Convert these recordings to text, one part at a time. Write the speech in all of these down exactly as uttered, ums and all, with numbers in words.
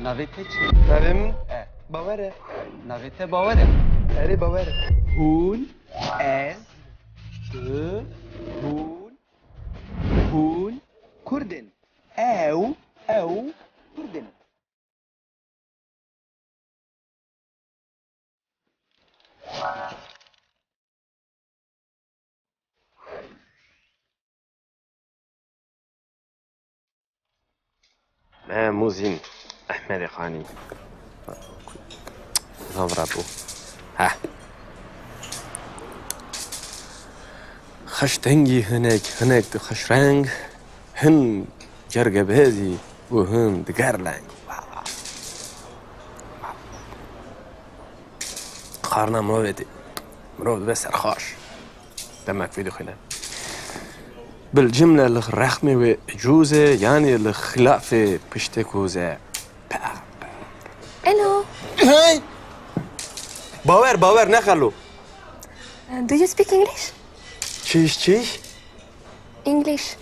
Navê te çi? Navê min E. Bawer e. Navê te Bawer e. Erê, Bawer e. Hûn, ez, tu, hûn, hûn Kurd in. Ew, ew Kurd in. Me Muzîn Ehmedê Xanî. Zan vira bû. Heh. Xweş dengî hinek, hinek di xweş reng, hin cergebêzî û hin diger leng. Xarina mirovê tê. Mirov dibe serxweş. Demek vê dixwîne. Bil cimle li rexmê wê cûz e, yanî li xilafê piştê kûz e. Pe, pe. Hello. Hey! Bawer, Bawer, ne xelo. Uh, do you speak English? Çiş, çiş? English.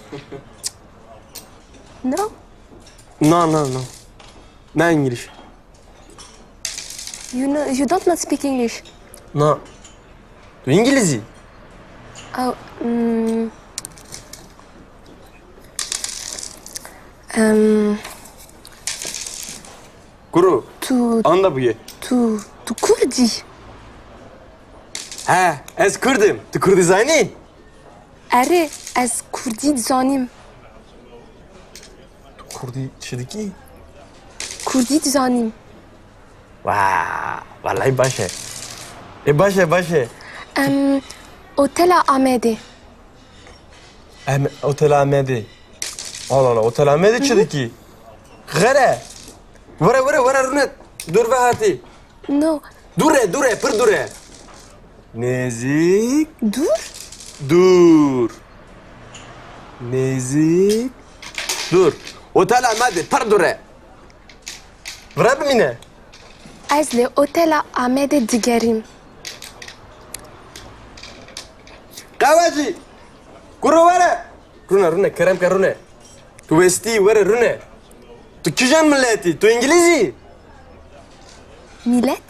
No? No, no, no. Ne English. You know, you don't not speak English. No. Tu Îngilîzî? Oh, mm, um, Kuro. Tu, Anda bûye. Tu, tu Kurdî. He, ez Kurd im. Tu Kurdî zanî? Erê, ez Kurdî dizanim. Tu Kurdî çi dikî? Kurdî dizanim. Wa, wellahî baş e. E, baş e, baş e. Em, Otela Amedê. Em, Otela Amedê. Allah Allah, Otela Amedê çi dikî? Xêr e. Were, were, were rûne. Dûr ve hatî. No. Dûr e, dûr e, pir dûr e. Nêzîk. Dûr? Dûr. Nêzîk. Dûr. Otela Amedê pir dûr e. Vira bimîne. Ez li Otela Amedê digerim. Qewecî. Kuro were. Rûne, rûne, kerem ke rûne. Tu westî, were rûne. Tu kîjan miletî? Tu Îngilîzî? Milet?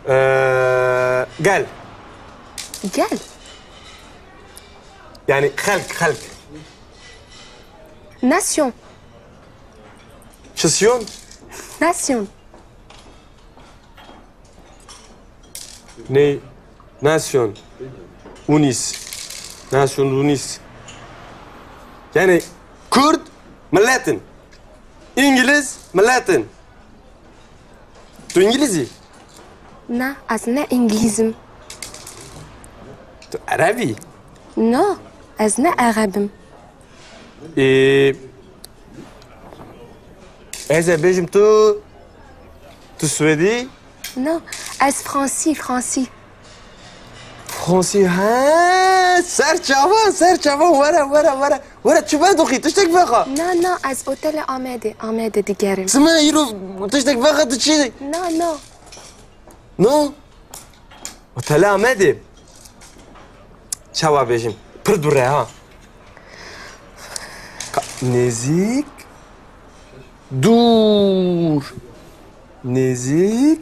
Ee, gel. Gel? Yani xelk, xelk. Nasyon. Çisyon? Nasyon. Ney? Nasyon. Unis. Nasyon Unis. Yani Kurd miletin. İngiliz miletin. Tu İngilizî? Na, ez ne İngilizim. Tu Erebî? No, ez ne Erebim. Ê, ez ê bêjim tu, tu Swêdî? No, ez Fransî, Fransî. Fransî, he, ser çavan, ser çavan, were, were, were. Were, çi vedoxî, tiştek vexa. Na, na, ez otele Amedê, Amedê digerim. Çima îro tiştek vexa tu çi? Na, na. No? Otele Amedê. Çawa bêjim? Pir dûr e ha. Ka-, nêzîk, dûr. Nêzîk,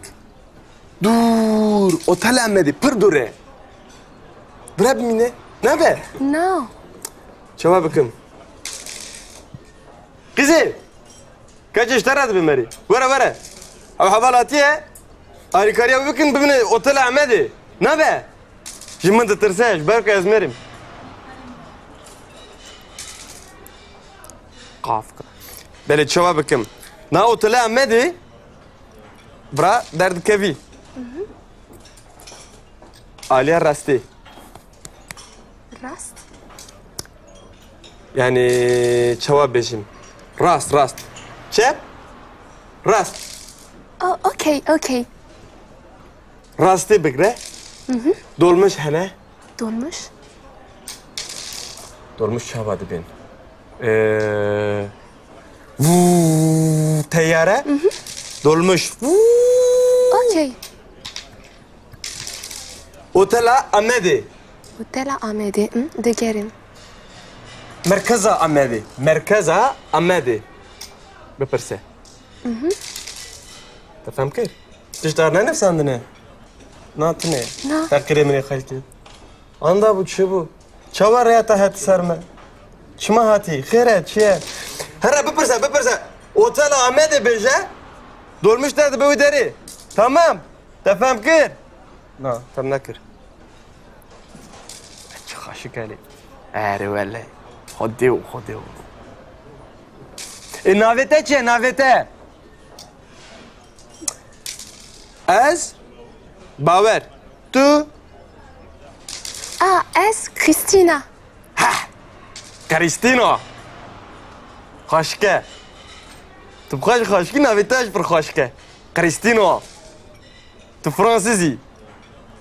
dûr. Otele Amedê pir dûr e. Bira bimîne. Nabe? Na. Çawa bikim? Qîzê. Keçê ji te re dibe merî. Were, were. Ew heval hatiye. Alîkariya wî bikin, bibine Otela Amedê. Nabe? Ji min ditirse, ji ber ku ez mêrim. Qafka. Belê, çawa bikim? Na Otela Amedê, bira, derdikevî. Aliya rastê. Rast? Yani, çawa bêjim? Rast, rast. Çep, rast. Oh, okey, okey. Rastê bigre. Dolmuş hene. Dolmuş? Dolmuş çawa dibên? Ee, vuu, teyare. Dolmuş. Vuu. Okey. Otela Amedê. Otela Amedê, hı, digerim. Merkeza Amedê. Merkeza Amedê. Bipirse. Te fem kir? Tişt ar nenivsandine? Na tune. Na. Te qirê min ê xelkê. Anda bû, çi bû? Çawa rêya te hate ser me? Çima hatî? Xêr e, çi ye? Here bipirse, bipirse. Otela Amedê bêje. Dolmiş te dibe wî derê. Tamam. Te fem kir? Na, fem nekir. Çi xaşik e lê. Erê wele. Xwedê û xwedê û. Ê, navê te çi ye, navê te? Ez Bawer. Tu? A, ez Christina. Heh! Christina. Xweşik e. Tu bi xwe jî xweşik î, navê te jî pir xweşik e. Christina. Tu fransîz î?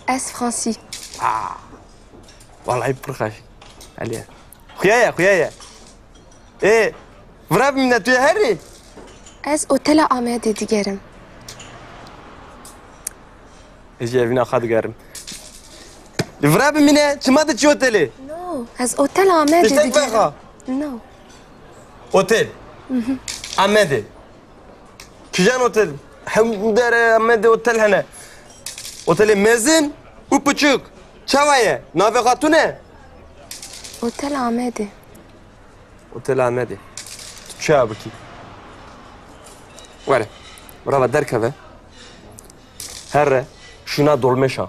Ez fransî. Ah. Wellahî pir xweş. Alî. Xuya ye, xuya ye. Ê, vira bimîne, tu yê herî? Ez otela Amedê digerim. Ez jî evîna xwe digerim. Vira bimîne, çima diçî otelê? No, ez otela Amedê digerim. Tiştek vexa. No. Otel. Amedê. Kîjan otel? Hemû derê Amedê otel hene. Otelê mezin û piçûk. Çawa ye? Navê xwe tune? Otel Amedê. Otel Amedê. Tu çawa bikî? Were. Brava, derkeve. Herre. Şûna dolmêşa.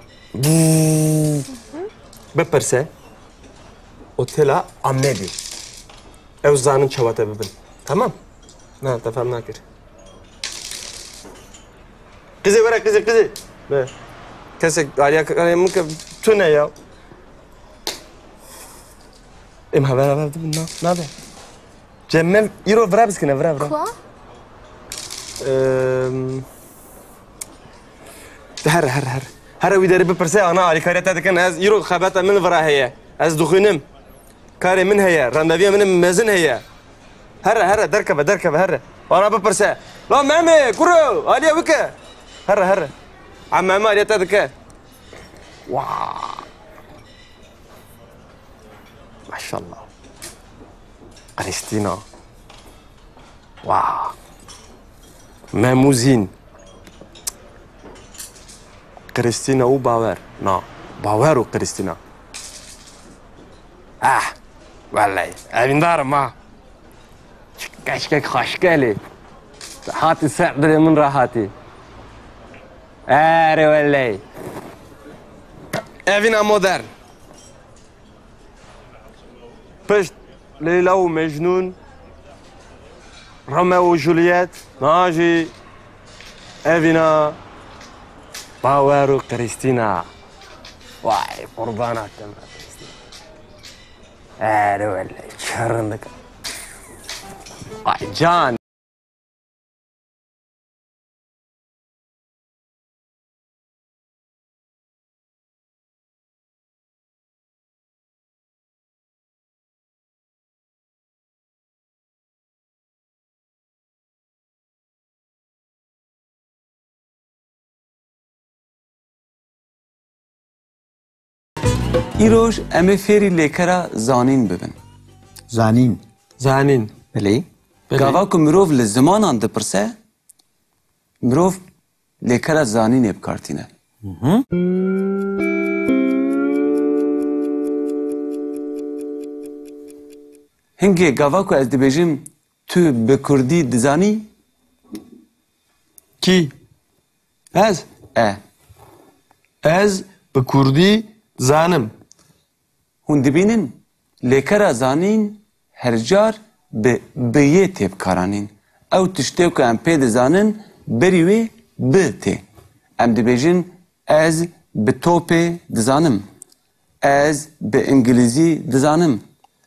Bipirse. Otela Amedê. Ew zanin çawa te bibin. Tamam? Na, te fem nakir. Qizê were, qizê, qizê. Be. Kesek alîya karê min ke tune ya. Em haber haber dibin, na, nabe. Cem, me îro vira biskine, vira, vira. Kua? Em, Here, here, here. Here wî derê bipirse, ana alîkariya te dikin. Ez îro xebata min vira heye. Ez dixwînim. Karê min heye, randeviya min mezin heye. Here, here, derkeve, derkeve, here. Wana bipirse. La Memê, kuro, alîya wike. Here, here. A Memê alîya te dike. Wa. Maşallah. Kristîna. Wa. Memûzîn. Kristîna û Bawer. Na. Bawer û Kristîna. Ah. Wellahî. Evîndar im ha. Çi keşkek xweşik e lê. Hatî ser dilê min re hatî. Erê wellahî. Evîna modern. Pişt Leyla û Mecnûn, Romeo û Juliet, niha jî evîna Bawer û Kristîna. Vay, qurbana te me Kristîna. Erê wele, çi rindik. Vay can. Îroj em ê fêrî lêkera zanîn bibin. Zanîn. Zanîn. Belê. Belê. Gava ku mirov li zimanan dipirse, mirov lêkera zanînê bi kar tîne. Hingê gava ku ez dibêjim, tu bi kurdî dizanî? Kî? Ez? E. Ez bi kurdî dizanim. Hûn dibînin, lêkera zanîn her car bi biyê tê bikaranîn. Ew tiştê ku em pê dizanin, berî wê bi tê. Em dibêjin, ez bi topê dizanim. Ez bi îngilîzî dizanim.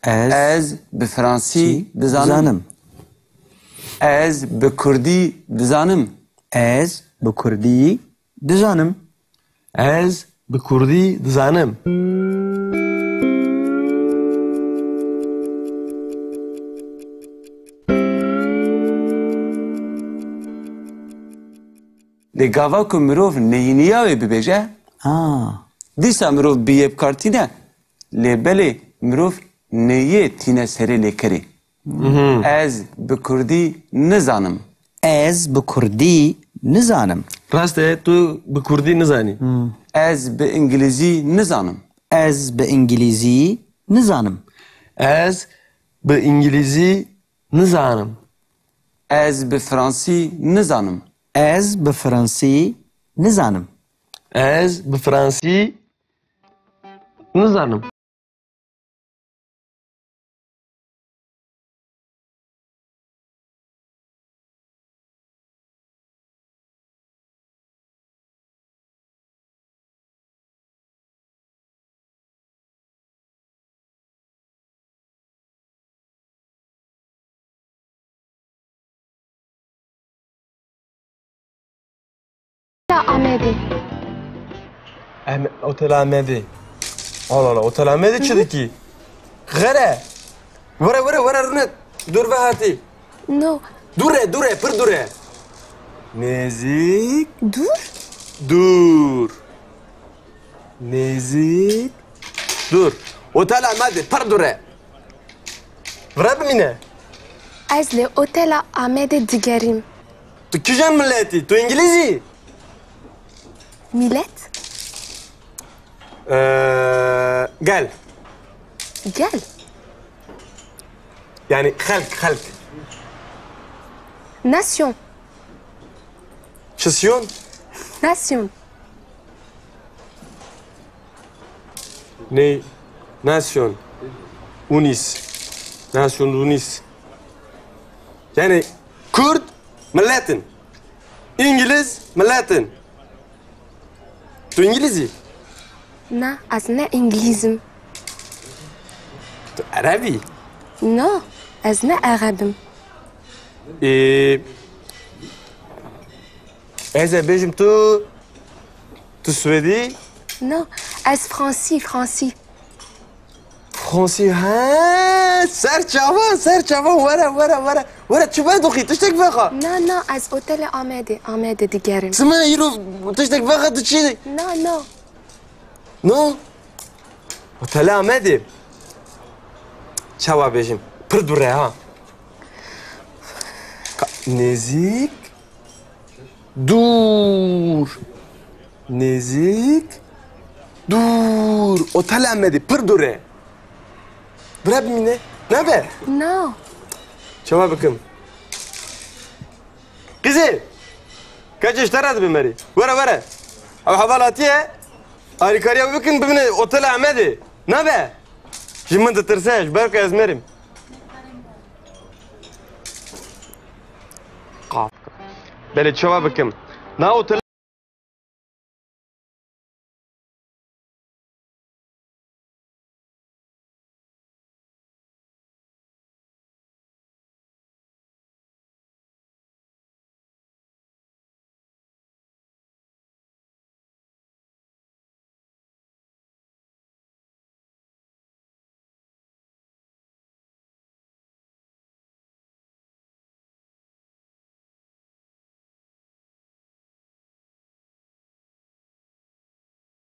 Ez Ez bi fransî dizanim. dizanim. Ez bi kurdî dizanim. Ez bi kurdî dizanim. Ez bi kurdî dizanim. Lê gava ku mirov neyîniya wê bibêje, Aa. dîsa mirov biyê bi kar tîne. Lê belê mirov neyê tîne serê lêkerê. Mhm. Ez bi kurdî nizanim. Ez bi kurdî nizanim. Rast e, tu bi kurdî nizanî. Hmm. Ez bi îngilîzî nizanim. Ez bi îngilîzî nizanim. Ez bi îngilîzî nizanim. Ez bi fransî nizanim. Ez bi fransî nizanim. Ez bi fransî nizanim. Amedê. Em, Otel Amedê. Allah Allah, Otel Amedê çi dikî? Xêr e. Were, were, were, rûne. Dûr ve hatî. No. Dûr e, dûr e, pir dûr e. Nêzîk. Dûr? Dûr. Nêzîk. Dûr. Otel Amedê, pir dûr e. Vira bimîne. Ez li Otela Amedê digerîm. Tu kîjan miletî? Tu îngilîz î? Milet? Ee, gel. Gel? Yani xelk, xelk. Nasyon. Çisyon? Nasyon. Ney? Nasyon. Unis. Nasyon Unis. Yani Kurd miletin. İngiliz miletin. Tu İngilizî? Na, ez ne İngilîz im. Tu Ereb î? No, ez ne Ereb im. Ee, ez ê bêjim tu, tu Swêdî? No, ez Fransî, Fransî. Fransî, he, ser çavan, ser çavan, were, were, were. Were, çi vedoxî, tiştek vexa. Na, na, ez otelê Amedê, Amedê digerim. Çima îro tiştek vexa diçî? Na, na. No? Otelê Amedê. Çawa bêjim? Pir dûr e, ha. Ka-, nêzîk. Dûr. Nêzîk. Dûr. Otel Amedê pir dûr e. Bira bimîne. Nabe? Na. Çawa bikim? Qîzê. Keçê ji te re dibe merî. Were, were. Ew heval hatiye. Alîkariya bikin bimîne Otel Amedê. Nabe? Ji min ditirse, ji ber ku ez merim. Qaf. Belê, çawa bikim? Na otel